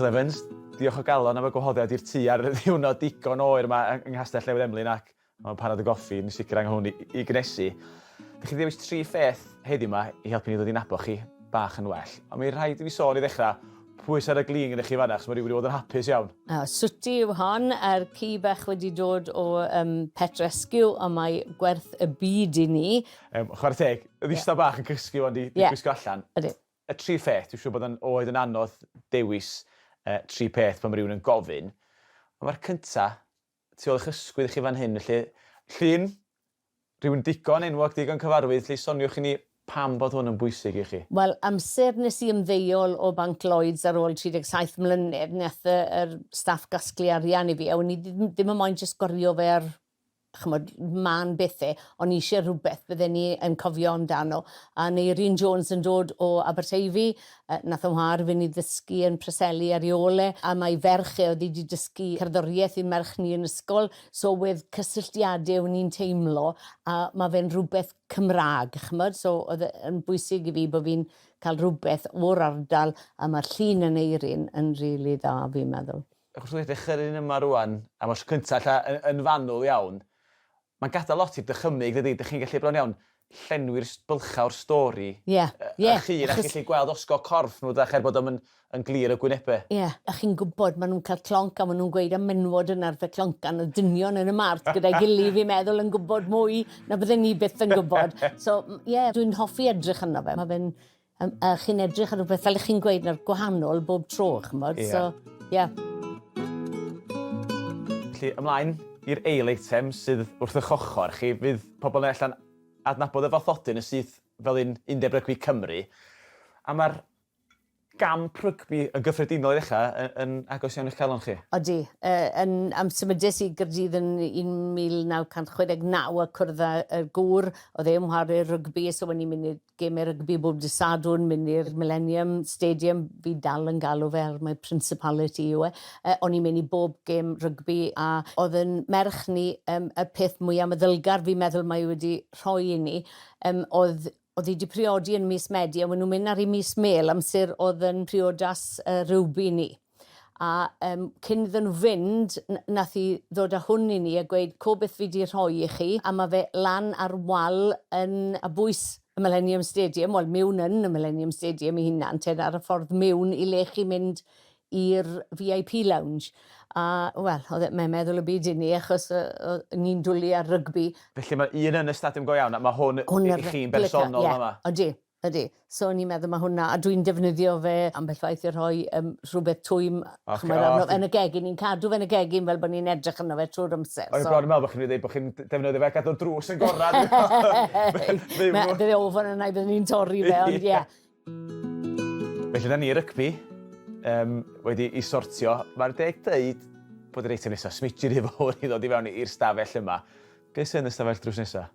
Hazel Evans, diolch o galon am y gwahoddiad i'r tŷ ar ddiwrnod digon oer yma yng Nghastell Newydd Emlyn ac mae panad o goffi yn sicr angen hwn i, i gnesu. Dych chi ddewis tri pheth heddiw yma i helpu ni ddod i nabod chi bach yn well. Ond mi rhaid i fi sôn i ddechrau pwy sydd ar y glin gyda chi fanna, achos mae rhywun wedi bod yn hapus iawn. Uh, Swti yw hon, a'r ci bach wedi dod o um, Pet Rescue, a mae gwerth y byd i ni. Um, chwarae teg, y ddistaw yeah. bach yn cysgu o'n di, di yeah. gwisgo allan. Ydy. Y tri pheth, dwi'n siŵr bod yn oed yn anodd dewis uh, tri pheth pan mae rhywun yn gofyn. Ond mae'r cynta tu ôl i'ch ysgwydd chi fan hyn, felly llun rhywun digon enwog, digon cyfarwydd, felly soniwch i ni pam bod hwn yn bwysig i chi. Wel, amser nes i ymddeol o Banc Lloyds ar ôl 37 mlynedd, nath y yr staff gasglu arian i fi, a o'n i ddim ddim yn moyn jyst gwario fe ar ch'mod, mân bethe, o'n i isie rhywbeth bydden ni yn cofio amdano. A Aneurin Jones yn dod o Aberteifi, yy nath 'y mhâr fynd i ddysgu yn Preseli ar ei ôl e, a mae ferch e, o'dd 'i 'di dysgu cerddoriaeth i'n merch ni yn ysgol, so wedd cysylltiade o'n i'n teimlo, a ma' fe'n rhywbeth Cymra'g, ch'mod, so o'dd e yn bwysig i fi bo' fi'n cael rhywbeth o'r ardal, a ma'r llun Aneurin yn rili dda fi'n meddwl. Achos wrth edrych ar yr un yma rŵan, am y tro cynta ella yn yn fanwl iawn, mae'n gadael lot i'r dychymyg dydi? Dych chi'n gallu bron iawn llenwi'r s- bylchau o'r stori. Ie, ie. Eich hun, a chi'n gallu gweld osgo corff nhw dach er bod o'm yn yn glir y gwynebau. Ie, a chi'n gwybod, maen nhw'n cael clonc a maen nhw'n gweud am menywod yn arfer cloncan, oedd dynion yn y mart gyda'i gilydd fi'n meddwl yn gwybod mwy na bydden ni byth yn gwybod. So, ie, dwi'n hoffi edrych arno fe, mae fe'n A, a chi'n edrych ar rhywbeth, fel ych chi'n gweud, nawr gwahanol bob tro, ch'mod, yeah. so, ie. Yeah. Felly, ymlaen i'r ail eitem sydd wrth eich ochr chi, fydd pobl yn allan adnabod y fathodyn yn syth fel un Undeb Rygbi Cymru. A mae'r gamp rygbi yn gyffredinol i ddechrau yn, yn agos iawn i'ch calon chi. Odi. Uh, yn, am symudais i Gyrdydd yn 1969 a cwrdd â y gŵr, oedd e'n chwarae rygbi, so o'n i'n mynd Gemau rygbi bob dydd Sadwrn, mynd i'r Millennium Stadium, fi dal yn galw fe ar mae Principality yw e. Uh, o'n i'n mynd i bob gêm rygbi a oedd yn merch ni um, y peth mwyaf meddylgar fi'n meddwl mae wedi rhoi i ni, um, oedd oedd hi wedi priodi yn mis Medi a maen nhw'n mynd ar ei mis Mel amser oedd yn priodas uh, rywbi ni. A um, cyn iddyn nhw fynd, nath hi ddod â hwn i ni a gweud, co beth fi di rhoi i chi, a mae fe lan ar wal yn a bwys y Millennium Stadium, wel miwn yn y Millennium Stadium ei hunan, ten ar y ffordd miwn i le chi'n mynd i'r VIP lounge. A, wel, oedd e, mae'n meddwl y byd i ni, achos uh, uh, ni'n dwlu ar rygbi. Felly mae un yn y stadiwm go iawn, a mae hwn, hwn i chi'n bersonol yeah, yma. Odi, Ydy. So o'n i'n meddwl ma' hwnna, a dwi'n defnyddio fe ambell waith i rhoi um, rhywbeth twym okay, chymod, arno, yn y gegin. Ni'n cadw fe yn y gegin fel bod ni'n edrych arno fe trwy'r amser. O'n so. bron yn meddwl bod chi'n dweud bod chi'n defnyddio fe gadw'r drws yn gorau. Bydde ofon yna i byddwn ni'n torri fe, ond ie. Felly, da ni rygbi um, wedi i sortio. Mae'r deg dweud bod yr eitem nesaf smidge rhy fawr i ddod i fewn i'r stafell yma. Beth sy'n y stafell drws nesaf?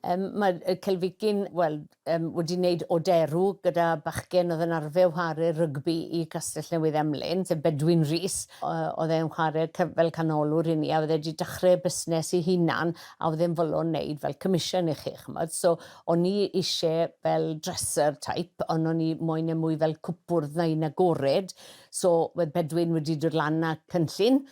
Um, mae Celfigyn, wel, um, wedi wneud o derw gyda bachgen oedd yn arfer chwarae rygbi i Castell Newydd Emlyn, sef Bedwyn Rhys. Oedd e'n chwarae fel canolwr i ni, a oedd e wedi dechrau busnes ei hunan, a oedd e'n fodlon wneud fel commission i chi, chymod. So, o'n i eisiau fel dresser type, ond o'n i moyn e mwy fel cwpwrdd na un agored. So, oedd Bedwyn wedi dod lan â cynllun,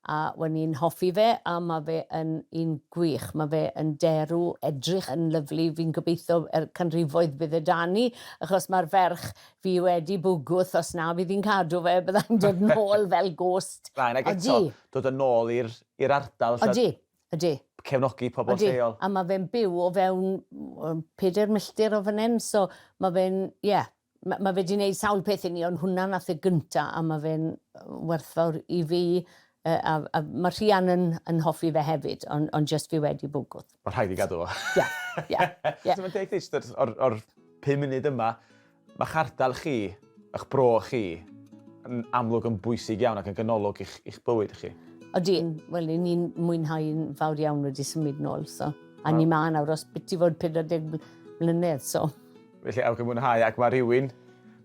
A wen i'n hoffi fe a ma fe yn un gwych. Ma fe yn derw, edrych yn lyfli, fi'n gobeithio er canrifoedd bydd e 'da ni, achos ma'r ferch fi wedi bwgwth os na fydd hi'n cadw fe byddai'n dod nôl fel ghost. Rhain ag eto, dod yn ôl i'r i'r ardal. Odi, odi. Cefnogi pobl lleol. Odi, a ma fe'n byw o fewn pedair milltir o fan 'yn, so ma fe'n, ie, Ma' ma' fe 'di neud sawl peth i ni ond hwnna nath e gynta a ma' fe'n werthfawr i fi yy a a ma' Rhian yn yn hoffi fe hefyd ond ond jyst fi wedi bwgwth. Ma' rhaid i gadw fo. Ie ie ie. So ma'n deg deud jyst o'r o'r pum munud yma, ma'ch ardal chi, 'ych bro chi, yn amlwg yn bwysig iawn ac yn ganolog i'ch i'ch bywyd chi. Odi, wel 'yn ni'n mwynhau'n fawr iawn wedi symud nôl so a ni 'ma nawr ers biti fod 40 mlynedd so. Felly ewch i mwynhau ac mae rhywun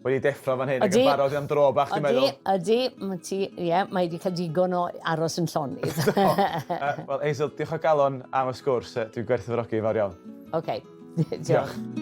wedi deffro fan hyn ac yn barod am dro bach dwi'n meddwl. Ydy, ydy, mae ti, ie, yeah, mae wedi cael digon o aros yn llonydd. Wel, Hazel, diolch o galon am y sgwrs, dwi'n gwerthfawrogi fawr iawn. Oce, okay. diolch. diolch.